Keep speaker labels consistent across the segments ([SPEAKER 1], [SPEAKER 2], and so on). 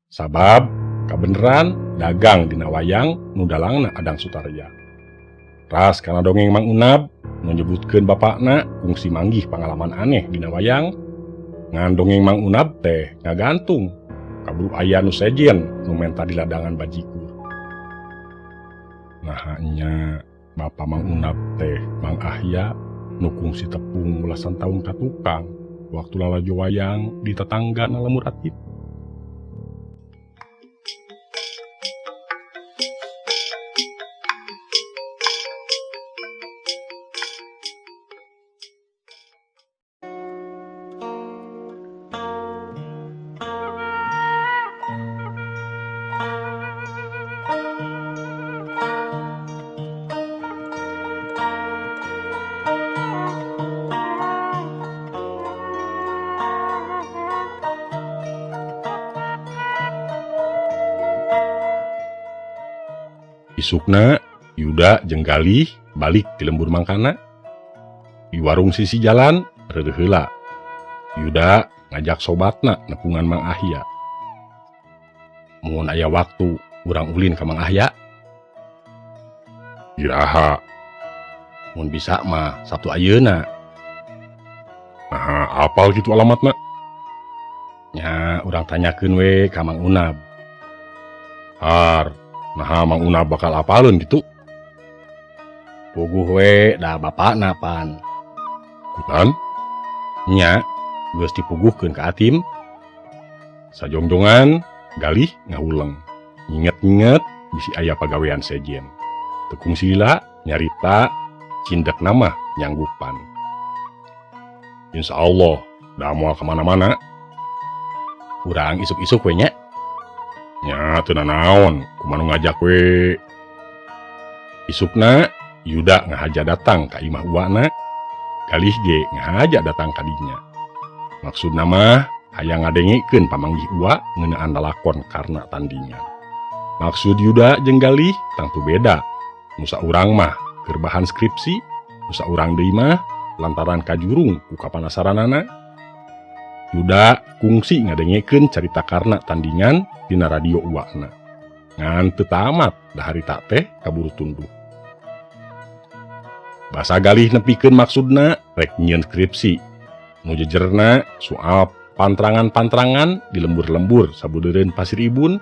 [SPEAKER 1] Sabab kabeneran dagang dina wayang nu dalangna Adang Sutarya. Ras kana dongeng Mang Unab nu nyebutkeun bapakna kungsi manggih pangalaman aneh dina wayang, ngan dongeng Mang Unab teh ngagantung kaburu aya nu sejen nu menta di ladangan bajigur. Naha nya Bapa Mang Unab teh Mang Ahya nu kungsi tepung belasan tahun ka tukang waktu lalajo wayang di tetangga na lembur Atip. Isukna Yuda jeung Galih balik di lembur mangkana. Di warung sisi jalan reureun heula. Yuda ngajak sobatna nepungan Mang Ahya. Mun aya waktu urang ulin ka Mang Ahya. Iraha. Mun bisa mah Sabtu ayeuna. Nah, apal kitu alamatna? Nya urang tanyakeun we ka Mang Unab. Har, nah Mang Unab bakal apaleun kitu. Puguh we da bapakna pan. Kutan? Nya geus dipuguhkeun ka Atim. Sajongjongan Galih ngahuleng. Nginget-nginget bisi aya pagawean sejen. Teu kungsi lila nyarita cindek nama nyanggupan. Insya Allah da moal kemana-mana. Urang isuk-isuk we nya. Nya teu nanaon kumaha nu ngajak we. Isukna Yuda ngahaja datang ka imah uana, Galih ge ngahaja datang ka dinya. Maksudna mah hayang ngadengikeun pamanggih ua ngeunaan lalakon karena tandingan. Maksud Yuda jeung Galih tangtu beda. Nu saurang mah keur bahan skripsi, nu saurang deui mah lantaran kajurung ku kapanasaranana. Yuda kungsi ngadengikeun carita karna tandingan dina radio uana. Ngan teu tamat da harita teh kaburu tunduh. Basa Galih nepikeun maksudna rek nyieun skripsi. Nu jejerna soal pantrangan-pantrangan di lembur-lembur sabudeureun Pasir Ibun,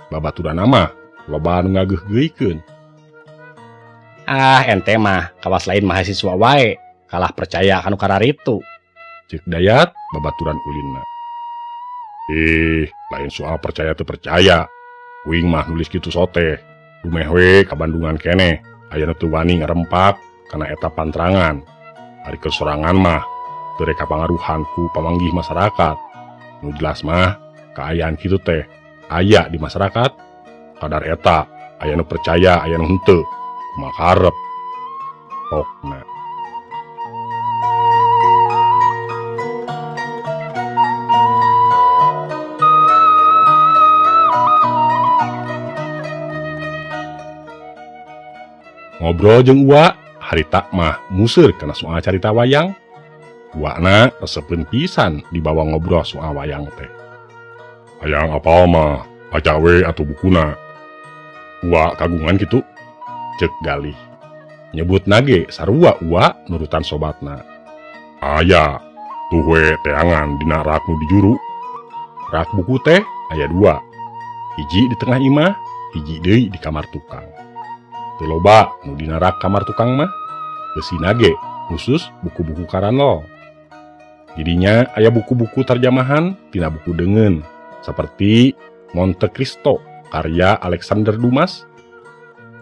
[SPEAKER 1] babaturanna mah loba nu ngageuh-geuikeun.
[SPEAKER 2] Ah, ente mah kawas lain mahasiswa wae, kalah percaya kanu kararitu.
[SPEAKER 1] Ceuk Dayat babaturan ulinna. Lain soal percaya teu percaya. Uing mah nulis kitu soteh. Dumeh we ka Bandungan keneh, aya nu teu wani ngarempak kana eta pantrangan. Ari keur sorangan mah teu rek kapangaruhan ku pamanggih masyarakat. Nu jelas mah kaayaan kitu teh aya di masyarakat. Kadar eta aya nu percaya aya nu henteu. Kumaha karep pokna. Ngobrol jeung Uwa harita mah museur kana soal carita wayang. Uwana resepeun pisan dibawa ngobrol soal wayang teh. Hayang apal mah baca we atuh bukuna. Uwa kagungan kitu ceuk Galih. Nyebut nage sarua Uwa nurutan sobatna. Aya tuh we teangan dina rak nu dijuru. Rak buku teh aya dua. Hiji di tengah imah, hiji deui di kamar tukang. Teu loba nu dina rak kamar tukang mah. Eusina ge khusus buku-buku karanol. Didinya aya buku-buku terjemahan tina buku deungeun seperti Monte Cristo karya Alexander Dumas,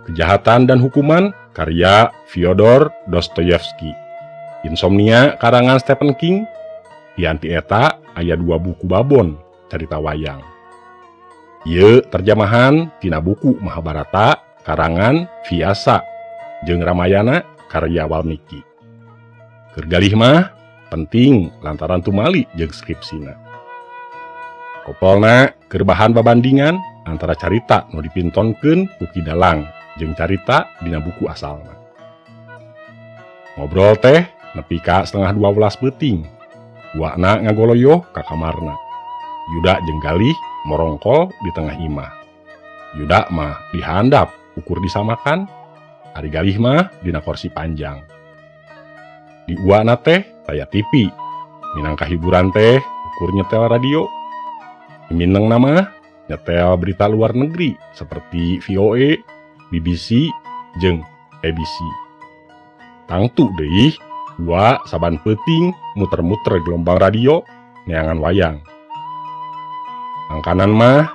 [SPEAKER 1] Kejahatan dan Hukuman karya Fyodor Dostoyevsky, Insomnia karangan Stephen King. Dianti eta aya dua buku babon carita wayang. Ieu terjemahan tina buku Mahabharata karangan Vyasa jeung Ramayana karya Walmiki. Keur Galih mah penting lantaran tumali jeung skripsina. Kopelna keur bahan babandingan antara carita nu dipintonkeun ku Ki Dalang jeung carita dina buku asalna. Ngobrol teh nepi ka setengah dua belas peuting. Uwana ngagoloyoh ka kamarna. Yuda jeung Galih Morongkol di tengah imah. Yuda mah dihandap ukur disamakan, ari Galih mah dina kursi panjang. Di uana teh taya TV, minangka hiburan teh ukur nyetel radio. Mineng nama nyetel berita luar negeri seperti VOA, BBC, jeung ABC. Tangtu deui dua saban peuting muter-muter gelombang radio neangan wayang. Mangkanan mah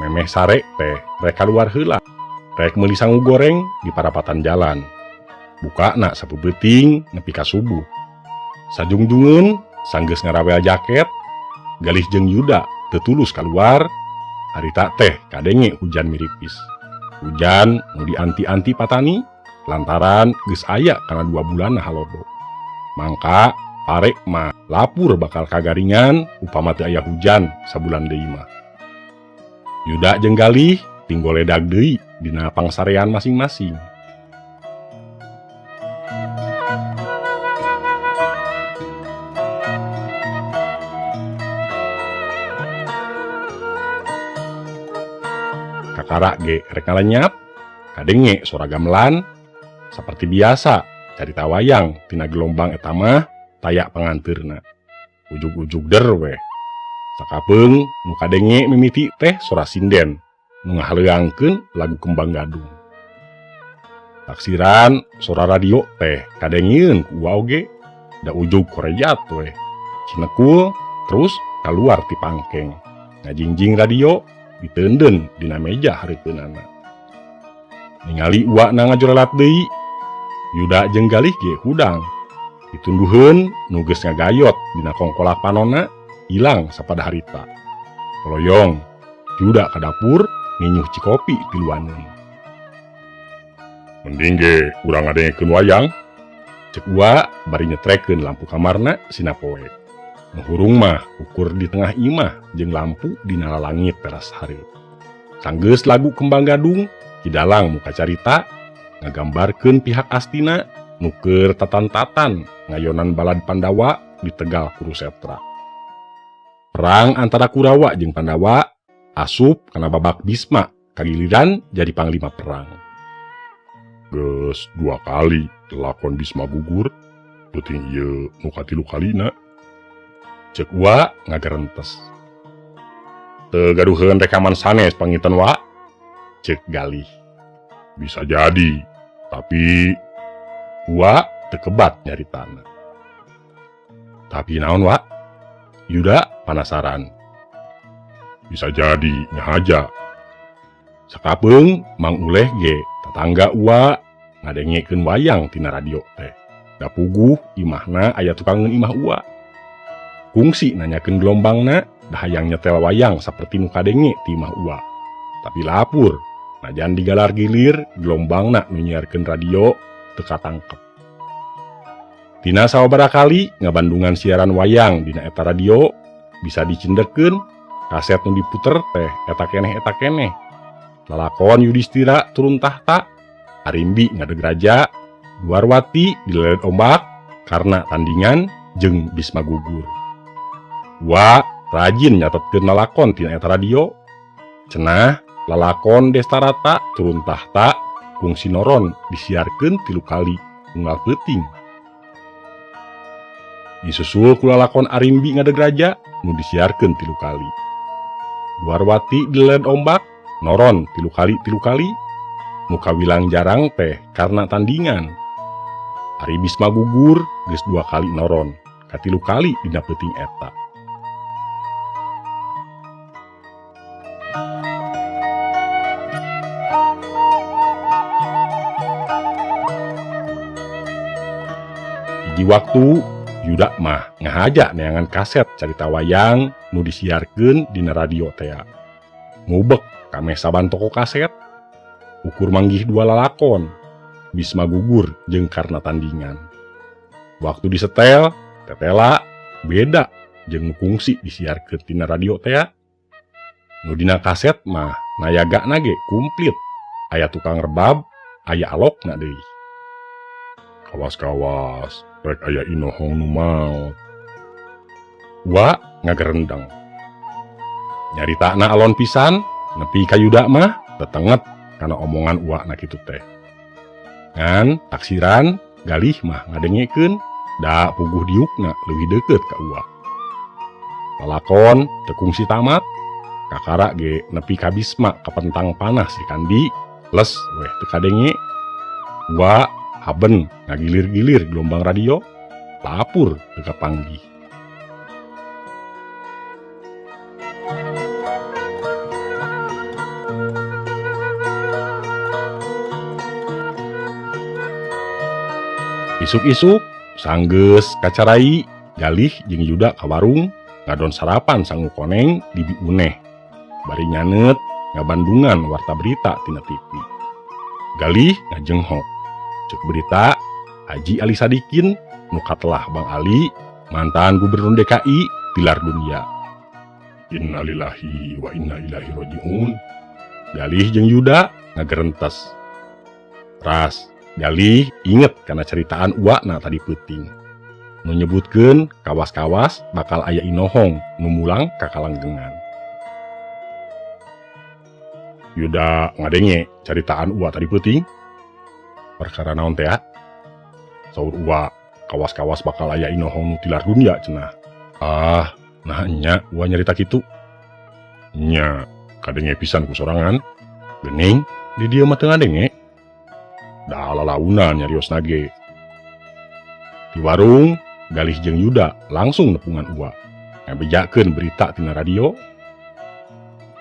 [SPEAKER 1] memeh sare teh rek kaluar heula, rek meuli sangu goreng di parapatan jalan. Bukana sapeupeting nepi ka subuh. Sajungjungeun sanggeus ngarawel jaket, Galih jeung Yuda teu tulus kaluar, harita teh kadenge hujan miripis. Hujan nu dianti-anti patani lantaran geus aya kana 2 bulan halodo. Mangka pare mah lapur bakal kagaringan upama teu aya hujan sabulan deui mah. Yuda jeung Galih tinggoledag deui dina pangsarean masing-masing. Kakara ge rek ngalenyap, kadenge sora gamelan saperti biasa carita wayang tina gelombang eta mah taya panganteurna. Ujug-ujug der weh. Sakapeung nu kadenge mimiti teh sora sinden nu ngahaleuangkeun lagu Kembang Gadung. Taksiran sora radio teh kadengeun ku uwa oge, da ujug korejat weh. Cinekul terus kaluar ti pangkeng. Ngajingjing radio diteundeun dina meja hareupeunana. Ningali uwana ngajorelat deui, Yuda jeung Galih ge hudang. Ditunduheun nu geus ngagayot dina kongkolak panonna ilang sapada harita. Koloyong, Yuda ka dapur nginyuh cikopi tiluaneun. Mending ge urang ngadengekeun wayang, cek uwa bari nyetrekeun lampu kamarna sina poe. Nu hurung mah ukur di tengah imah jeung lampu dina lalangit teras hareup. Sanggeus lagu Kembang Gadung, Ki Dalang muka carita ngagambarkeun pihak Astina nu keur tatan-tatan ngayonan balad Pandawa di Tegal Kurusetra. Perang antara Kurawa jeung Pandawa asup kana babak Bisma kagiliran jadi panglima perang. Geus 2 kali lakon Bisma gugur, peuting ieu nu katilu kalina. Ceuk uwa ngagerentes. Teu gaduheun rekaman sanes panginten wa? Ceuk Galih. Bisa jadi, tapi uwa teu kebat nyaritana. Tapi naon wa? Yuda panasaran. Bisa jadi nyahaja. Sakapeung Mang Uleh ge tatangga uwa ngadengekeun wayang tina radio teh. Da puguh imahna aya tukangeun imah uwa. Kungsi nanyakeun gelombangna da hayang nyetel wayang saperti nu kadenge ti imah uwa. Tapi lapur, najan digalar gilir gelombangna nu nyiarkeun radio teu katangkep. Tina sababaraha kali ngabandungan siaran wayang dina eta radio bisa dicindekeun kaset nu diputer teh eta keneh eta keneh. Lalakon Yudhistira turun tahta, Arimbi ngadeg raja, Dwarwati dilelet ombak karena tandingan jeung Bisma gugur. Wa rajin nyatetkeun lalakon tina eta radio. Cenah lalakon Destarata turun tahta kungsi noron disiarkeun 3 kali unggal peuting. Disusul ku lalakon Arimbi ngadeg raja nu disiarkeun 3 kali. Dwarwati dilelet ombak noron 3 kali 3 kali. Nu kawilang jarang teh karena tandingan. Ari Bisma gugur geus 2 kali noron, katilu kali dina peuting eta. Hiji waktu Yuda mah ngahaja neangan kaset carita wayang nu disiarkeun dina radio tea. Ngubek kameh saban toko kaset, ukur manggih 2 lalakon, Bisma gugur jeung karena tandingan. Waktu disetel, tetela beda jeung nu kungsi disiarkeun tina radio tea. Nu dina kaset mah nayagana ge kumplit, aya tukang rebab, aya alokna deui. Kawas-kawas, rek aya inohong nu maot. Wa ngagerendeng. Nyaritana alon pisan nepi ka Yuda mah tetenget kana omongan uakna kitu teh. Ngan taksiran Galih mah ngadengekeun da puguh diukna leuwih deukeut ka uak. Lalakon teu kungsi tamat, kakara ge nepi ka Bisma kapentang panah Srikandi les weh teu kadenge. Uwa haben ngagilir-gilir gelombang radio, lapur teu kapanggih. Isuk-isuk sanggeus kacarai Galih jeung Yuda ka warung ngadon sarapan sangu koneng di Biuneh. Bari nyaneut ngabandungan warta berita tina TV. Galih ngajenghok. Cek berita Haji Ali Sadikin nu katelah Bang Ali mantan gubernur DKI tilar dunia. Innalillahi wa inna ilaihi rajiun. Galih jeung Yuda ngagerentes. Ras Galih inget kana ceritaan uakna tadi peuting. Nu nyebutkeun kawas-kawas bakal aya inohong nu mulang ka kalanggengan. Yuda ngadenge ceritaan uak tadi peuting. Perkara naon teh? Saur uak kawas-kawas bakal aya inohong nu tilar dunia cenah. Ah, nah nya uak nyarita kitu. Nya, kadenge pisan ku sorangan. Geuning di dieu mah teu ngadenge. Da lalaunan nyariosna ge. Di warung Galih jeung Yuda langsung nepungan uak. Ngabejakeun berita tina radio.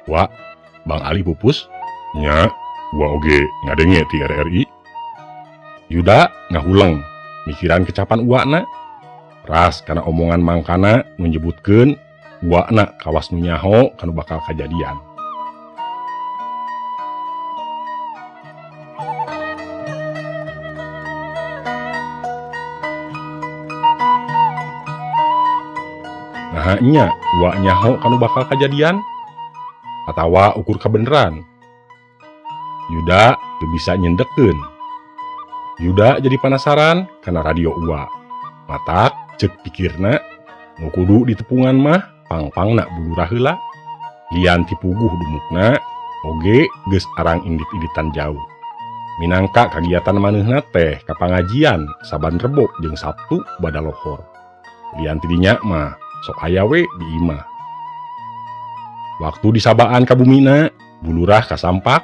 [SPEAKER 1] Wa, Bang Ali pupus? Nya, uak oge ngadenge ti RRI. Yuda ngahuleng mikiran kecapan uakna. Ras kana omongan mangkana menyebutkeun uakna kawas nu nyaho kanu bakal kajadian. Nah nya uak nyaho kanu bakal kajadian atawa ukur kebenaran. Yuda teu bisa nyendekeun. Yuda jadi penasaran kana radio uak. Matak cek pikirna nu kudu ditepungan mah pang-pangna bulurah heula. Lian ti puguh dumukna oge geus arang indit-inditan jauh. Minangka kagiatan manehna teh ka pangajian saban Rebo jeung Sabtu bada lohor. Lian ti dinya mah sok aya we di imah. Waktu disabaan ka bumina, bulurah kasampak,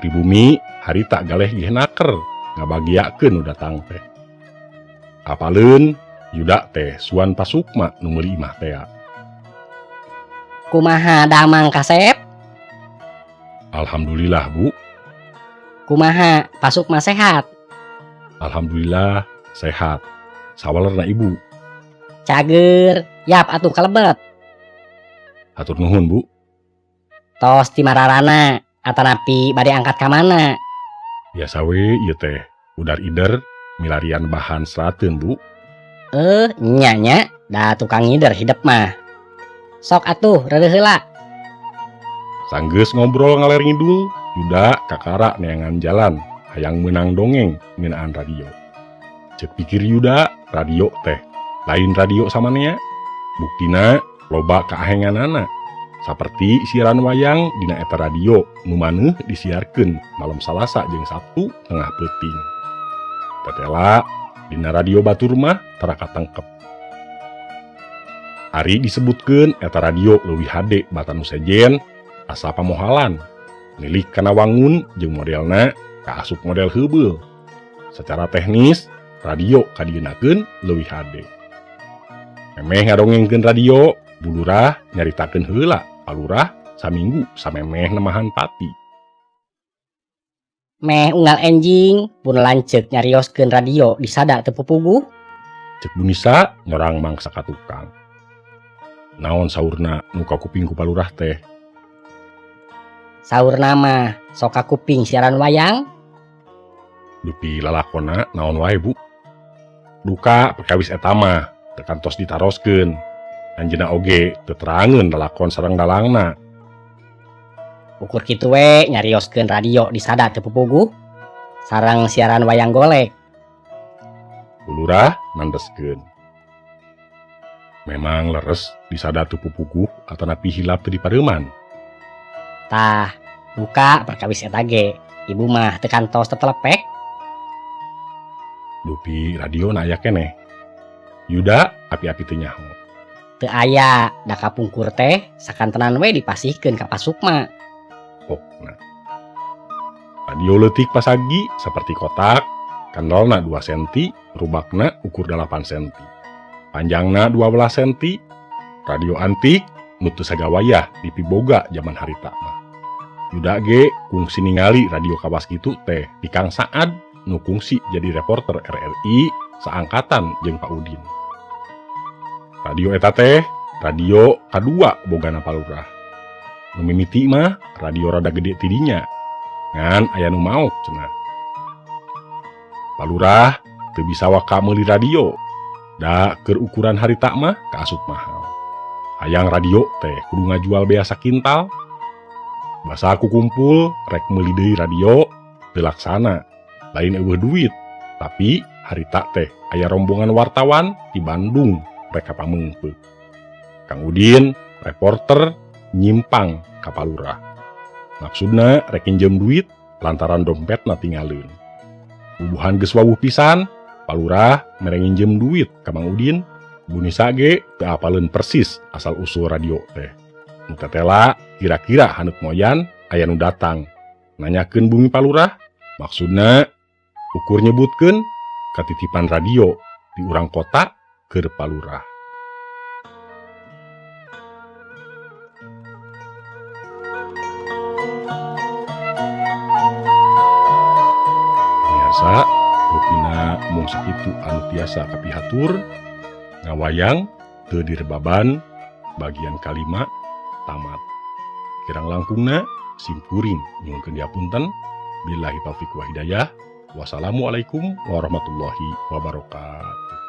[SPEAKER 1] pribumi harita galeh geh naker ngabagiakeun nu datang teh. Apaleun Yuda teh suan pasukma nu meuli imah tea.
[SPEAKER 3] Kumaha damang kasep?
[SPEAKER 1] Alhamdulillah Bu.
[SPEAKER 3] Kumaha pasukma sehat?
[SPEAKER 1] Alhamdulillah sehat. Sawalerna Ibu.
[SPEAKER 3] Cager, yap atuh kalebet.
[SPEAKER 1] Hatur nuhun Bu.
[SPEAKER 3] Tos ti mararana atanapi bade angkat ka mana?
[SPEAKER 1] Biasa we ieu teh, udar ider milarian bahan serateun Bu.
[SPEAKER 3] Nya nya, da tukang ngider hidep mah. Sok atuh reureuh heula.
[SPEAKER 1] Sanggeus ngobrol ngaler ngidul, Yuda kakara neangan jalan hayang meunang dongeng ngeunaan radio. Ceuk pikir Yuda, radio teh lain radio samanea. Buktina loba kaahenganana. Saperti siaran wayang dina eta radio nu maneuh disiarkeun malam Salasa jeung Sabtu tengah peuting. Tetela dina radio batur mah tara katengkep. Ari disebutkeun eta radio leuwih hade batan nu sejen asa pamohalan. Nilik kana wangun jeung modelna kaasup model heubeul. Secara teknis radio kadienakeun leuwih hade. Memeh ngadongengkeun radio, bulurah nyaritakeun heula palurah saminggu samemeh nemahan pati.
[SPEAKER 3] Meh unggal enjing pun lanceuk nyarioskeun radio disada teu pupuguh.
[SPEAKER 1] Cek Bu Nisa nyorang mangsa ka tukang. Naon saurna nu kakuping ku palurah teh?
[SPEAKER 3] Saurna mah sok kakuping siaran wayang.
[SPEAKER 1] Dupi lalakona naon wae Bu? Duka perkawis eta mah teu kantos ditaroskeun. Anjeunna oge teu terangeun lalakon sareng dalangna.
[SPEAKER 3] Ukur kitu we nyarioskeun radio disada teu pupuguh sareng siaran wayang golek.
[SPEAKER 1] Bulurah nandeskeun. Memang leres disada teu pupuguh atanapi hilap teu dipareuman.
[SPEAKER 3] Tah, duka perkawis eta ge, ibu mah teu kantos tetelepek.
[SPEAKER 1] Dupi radio na aya keneh. Yuda api-api teu nyaho.
[SPEAKER 3] Teu aya, da kapungkur teh sakantenan we dipasihkeun ka Pak Sukma.
[SPEAKER 1] Pokna. Radio leutik pasagi saperti kotak, kandolna 2 senti, rubakna ukur 8 senti. Panjangna 12 senti. Radio antik nu teu sagawayah dipiboga jaman harita mah. Yuda ge kungsi ningali radio kawas kitu teh di Kang Saad nu kungsi jadi reporter RRI saangkatan jeung Pak Udin. Radio eta teh radio kadua bogana Palurah. Nu mimiti mah radio rada gede tidinya. Ngan aya nu maok cenah. Palurah teu bisa waka meuli radio. Da keur ukuran harita mah kaasup mahal. Hayang radio teh kudu ngajual bea sakintal. Basa aku kumpul rek meuli deui radio teu laksana. Lain eueuh duit, tapi harita teh aya rombongan wartawan di Bandung rek ka Pameungpeuk. Kang Udin, reporter nyimpang ka Palurah. Maksudna rek nginjem duit lantaran dompetna tinggalin. Bubuhan geus wawuh pisan, Palurah mere nginjem duit ka Mang Udin. Bu Nisa ge teu apaleun persis asal usul radio teh. Nu tetela kira-kira haneut moyan aya nu datang nanyakeun bumi Palurah, maksudna ukur nyebutkeun katitipan radio di urang kota keur Palurah. Pemirsa, rupina mung sakitu anu tiasa kapihatur ngawayang teu direbaban bagian kalima tamat. Kirang langkungna simkuring nyuhunkeun diapunten. Billahi taufik wa hidayah. Wassalamualaikum warahmatullahi wabarakatuh.